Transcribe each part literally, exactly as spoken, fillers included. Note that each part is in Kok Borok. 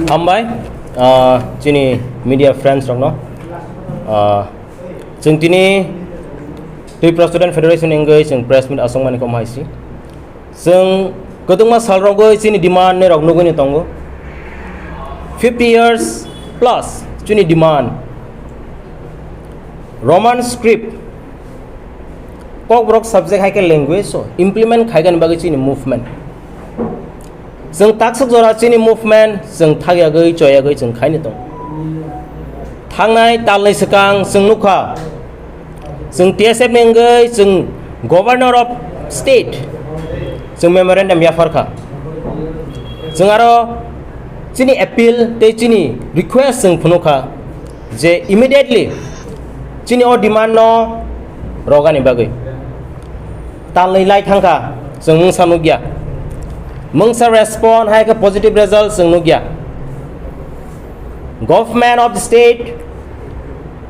Hambai, ah, chini media friends rokno, ah, chwng tini Tripura Student Federation wngwi chwng press meet aswkmani kom hai si. Chwng kwbangma sal rogwi chini demand ni rok nugwi ni tongo. Fifty years plus chini demand. Roman script, Kokborok subject hai khe language o implement khaigani bagwi chini movement. Chwng taksuk jora chini movement chwng thakyagwi choyagwi chwng khaini tongo. Thangnai talni swkang chwng nukha, chwng T S F ni wngwi chwng Governor of State chwng memorandum yapharkha. Chwng aro chini appeal tei chini request chwng phunukha je immediately chini o demand no rogani bagwi. Talnwi lai thangkha, chwng mungsa nukya. Mungsa respond hai khe positive result chwng nukya. Government of the state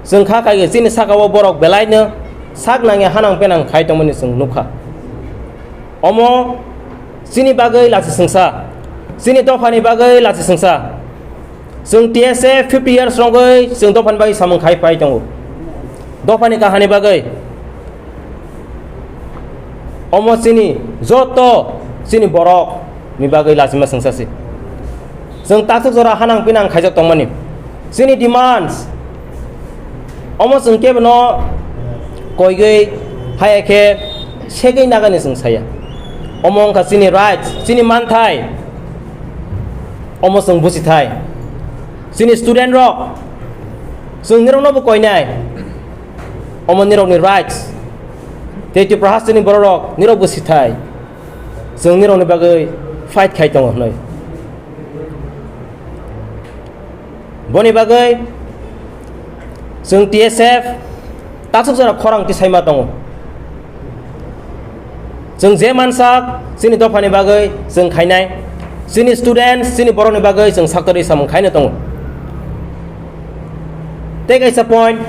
chwng kha khai chini saka o borok belaino sak nangya hanang penang khai tongmani chwng nukha. Omo chini bagwi lachi sengsa, chini dophani bagwi lachi sengsa. Chwng T S F fifty years rogwi chwng dophani bagwi samung khai phai tongo. Dophani kahani bagwi omo chini joto chini borok ni bagwi lachima sengsa si. Chwng taksuk jora hanang pinang khaijak tongmani. Chini demands omo chwng kebono koigwi haya khe segwi nagani chwng saya. Omo wngkha chini rights, chini manthai. Omo chwng busi thai. Chini student rok, chwng nirokno bo koinai. Omo nirokni rights. Tei Tripura hasteni bororok nirok bo sithai. Chwng nirokni bagwi fight khai tongo hwnwi. Boni bagwi chwng T S F taksuk jora khorang tisaima tongo. Chwng je mansak chini dophani bagwi chwng khainai, chini students, chini borokni bagwi chwng saktori samung khaina tongo. Tei kaisa point,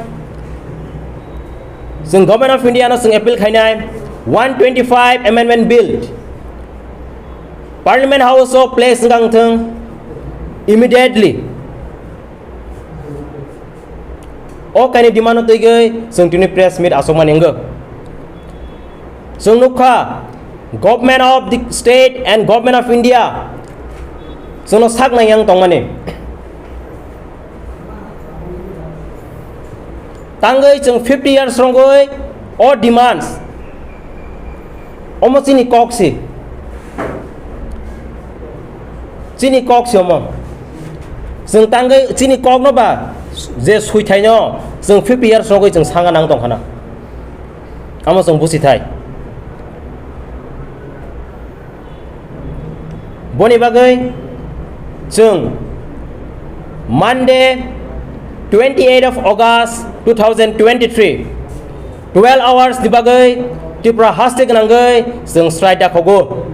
chwng Government of India no chwng appeal khainai, one twenty-five Amendment Bill Parliament House o place wngkha wngthwng immediately. O kaini demand no twiwi chwng tini press meet asokmani wngkha. Chwng nukha, Government of the State and Government of India chwngno sak nang yang tongmani. Tangwi chwng fifty years rogwi o demands, omo chini kok si. Chini kok si omo. Chwng tangwi chini kokno ba je suithaino chwng fifty years rogwi chwng sanga nang tongkhana. Amo chwng busi thai. Boni bagwi chwng Monday, twenty-eight of August two thousand twenty-three, twelve hours ni bagwi Tripura haste gwnangwi chwng strike dakhogo.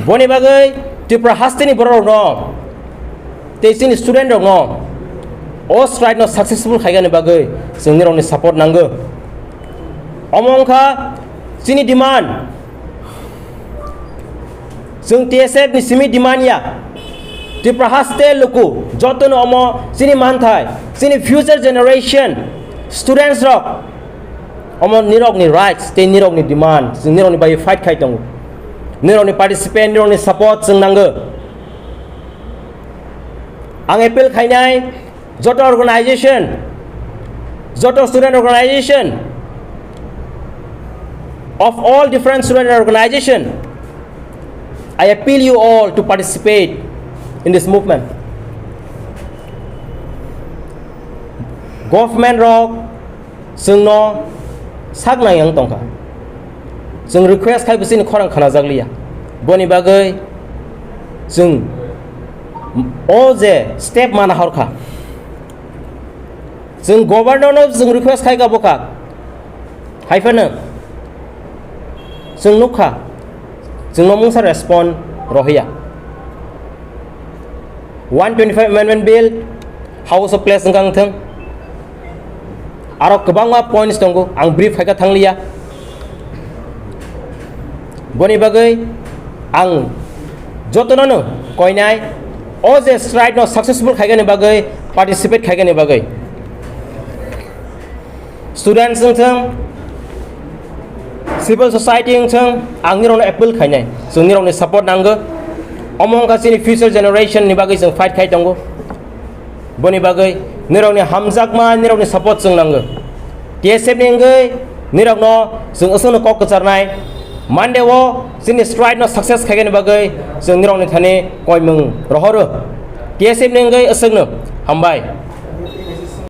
Boni bagwi Tripura hasteni bororokno tei chini student rokno o strike no successful khaigani bagwi chwng nirokni support nango. Omo wngkha chini demand. Chwng T S F ni simi demand ya. Tripura haste luku jotono omo chini manthai, chini future generation students rok omo nirokni rights tei nirokni demand, chwng nirokni bagwi fight khai tongo. Nirokni participant, nirokni support chwng nango. Ang appeal khainai joto organization, joto student organization of all different student organization, I appeal you all to participate in this movement. Government rok chwngno sak nang yang tongkha. Chwng request khai bwswkni khorang khnajakliya. Boni bagwi chwng o je step mana horkha. Chwng governor no chwng request khai ka bokha. Hai phano chwng nukha. Chwngno mungsa respond rohiya. One twenty-five Amendment Bill House of Place wngkha wngthwng. Aro kwbangma points tongo, ang brief khaika thangliya. Boni bagwi ang Jotono no koinai o je strike no successful khaigani bagwi, participate khaigani bagwi. Students wng thung, civil society wng thung, ang nirokno appeal khainai, chwng nirokni support nango. Omo wngkha chini future generation ni bagwi chwng fight khai tongo. Boni bagwi nirokni hamjakma, nirokni support chwng nango. T S F ni wngwi nirokno chwng aswkno kok kwcharnai. Monday o chini strike no success khaigani bagwi chwng nirokni thani koimung rohoro. T S F ni wngwi aswkno hambai.